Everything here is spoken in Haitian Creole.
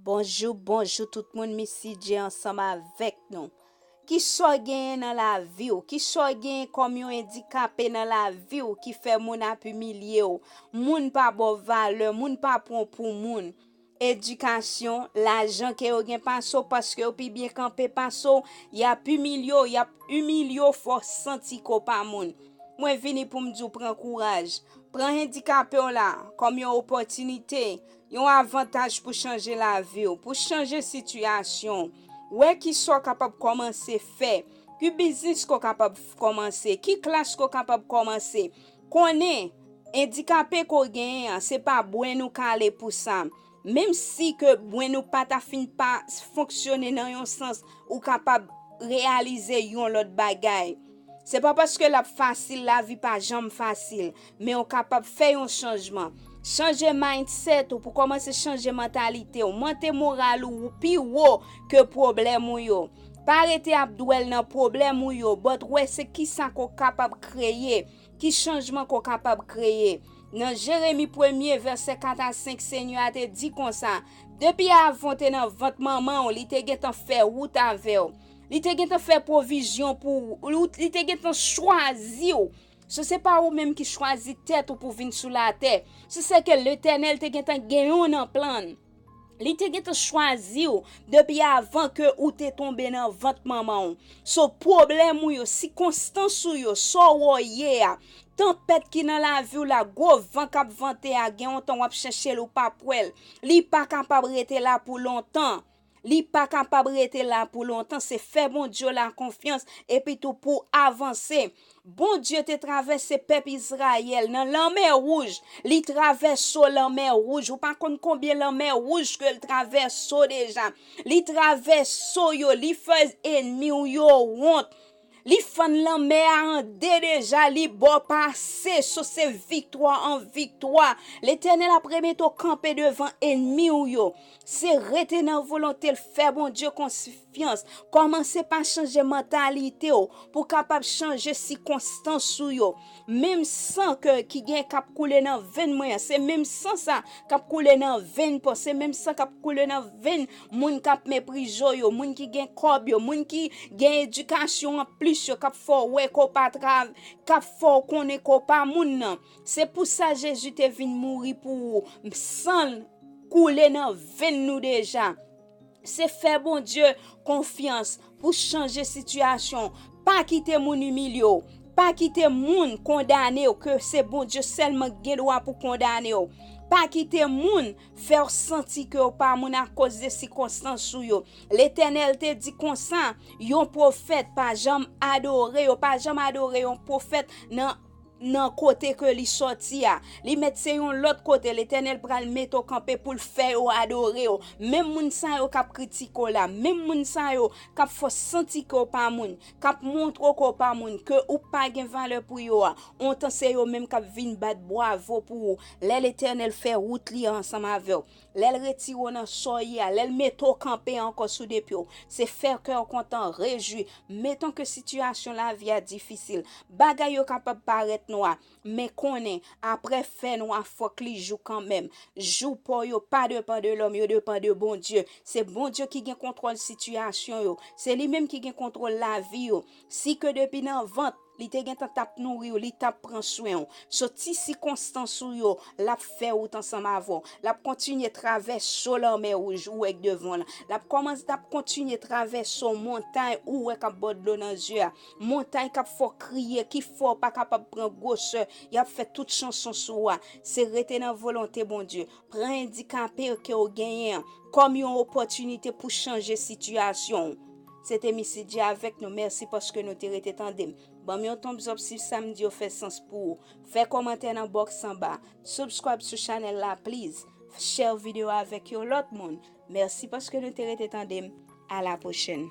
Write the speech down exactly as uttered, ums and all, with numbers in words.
Bonjou, bonjou tout moun, Missy J ansanm avèk nou. Kisa w genyen nan lavi w? Kisa w genyen kòm yon andikape nan lavi w ki fè moun ap imilye w? Moun pa ba w valè, moun pa pran w pou moun. Edikasyon, lajan ke yo gen pase w, paske yo pi byen kanpe pase w, y ap imilye w, y ap imilye w, fè w santi ke w pa moun. Mwen vini pou m di w pran kouraj. Pran andikape w la kòm yon opòtinite, yon avantaj pou chanje lavi w, pou chanje sitiyasyon w. Wè kisa w kapab kòmanse fè, ki biznis ke w kapab kòmanse, ki klas ke w kapab kòmanse. Konnen, andikape ke w genyen an, se pa brenn ou kale pou sa. Menm si ke brenn ou pa ta fin pa fonksyone nan yon sans, ou kapab reyalize yon lòt bagay. Se pa paske l ap fasil, lavi pa janm fasil, men w kapab fè yon chanjman. Chanje mindset ou pou kòmanse chanje mantalite w, monte moral ou pi wo ke pwoblèm ou yo. Pa rete ap dwèl nan pwoblèm ou yo, but wè se kisa ke w kapab kreye, ki chanjman ke w kapab kreye. Nan Jeremi premye, vèsè kat a senk, Senyè a te di konsa, depi avan w te nan vant manman w, li te gentan fè wout avè w. Li te gentan fè pwovizyon pou ou, li te gentan chwazi w. So, se pa ou menm ki chwazi tèt ou pou vin sou latè. Se sèke Letènèl te gentan gen yon nan plan l. Li te gentan chwazi w depi avan ke ou te tonbe nan vant manman w. So, pwoblèm ou yo, sikonstans ou yo, sa w ye a, tanpèt ki nan lavi w la, gwo van k ap vante a, gen yon tan w ap chèche l, ou p ap wè l. Li pa kapab rete la pou lontan. Li pa kapab rete la pou lontan. Se fè Bondye w la konfyans, epi tou pou avanse. Bondye te travèse pèp Izrayèl nan Lanmè Wouj. Li travèse w Lanmè Wouj. Ou pa konn konbyen Lanmè Wouj ke l travèse w deja. Li travèse w yo, li fè ènmi w yo wont. Li fann lanmè a an de deja, li ba w pase. So, se viktwa an viktwa. Letènèl ap remete w kanpe devan ènmi w yo. Se rete nan volonte l, fè Bondye konfyans. Kòmanse pa chanje mantalite w pou w kapab chanje sikonstans ou yo. Menm san ke, ki gen k ap koule nan venn mwen an, se menm san sa k ap koule nan venn pa w, se menm san k ap koule nan venn moun k ap meprize w yo, moun ki gen kòb yo, moun ki gen edikasyon an plis yo, k ap fè w wè ke w pa trav-, k ap fè w konnen ke w pa moun nan. Se pou sa Jezi te vin mouri pou ou. San l koule nan venn nou deja. Se fè Bondye konfyans pou chanje sitiyasyon w. Pa kite moun imilye w. Pa kite moun kondane w, ke se Bondye sèlman ki gen dwa pou kondane w. Pa kite moun fè w santi ke w pa moun akoz de sikonstans ou yo. Letènèl te di konsa, yon pwofèt pa janm adore, yo pa janm adore yon pwofèt nan, nan kote ke li sòti a. Li mèt se yon lòt kote, Letènèl pral mete w kanpe pou l fè yo adore w. Menm moun sa yo k ap kritike w la, menm moun sa yo k ap fè w santi ke w pa moun, k ap montre w ke w pa moun, ke ou pa gen valè pou yo a, ontan se yo menm k ap vin bat bwavo pou ou. Lè Letènèl fè wout li ansanm avè w, lè l retire w nan sa w ye a, lè l mete w kanpe ankò sou de pye w, se fè kè w kontan, rejwi. Metan ke sitiyasyon lavi a difisil, bagay yo kapab parèt nwa, men konnen, apre fènwa, fòk li jou kanmenm. Jou pa w yo pa depann de lòm, yo depann de Bondye. Se Bondye ki gen kontwòl sitiyasyon yo. Se li menm ki gen kontwòl lavi yo. Si ke depi nan vant, li te gentan t ap nouri w, li t ap pran swen w. So, ti sikonstans ou yo, l ap fè wout ansanm avè w. L ap kontinye travèse w Lanmè Wouj ou wè k devan w lan. L ap kòmanse, l ap kontinye travèse w montay ou wè k ap ba w dlo nan zye a. Montay k ap fè w kriye, ki fè w pa kapab pran gwosè, y ap fè tout chanson sou ou a. Se rete nan volonte Bondye. Pran andikape ke w genyen an kòm yon opòtinite pou chanje sitiyasyon w. Se te Missy J avèk nou. Mèsi paske nou te rete tande m. Ban m yon thumbs up si sa m di yo fè sans pou ou. Fè kòmantè nan box anba. Subscribe sou chanèl la, please. Share videyo avèk yon lòt moun. Mèsi paske nou te rete tande m. A la pwochèn.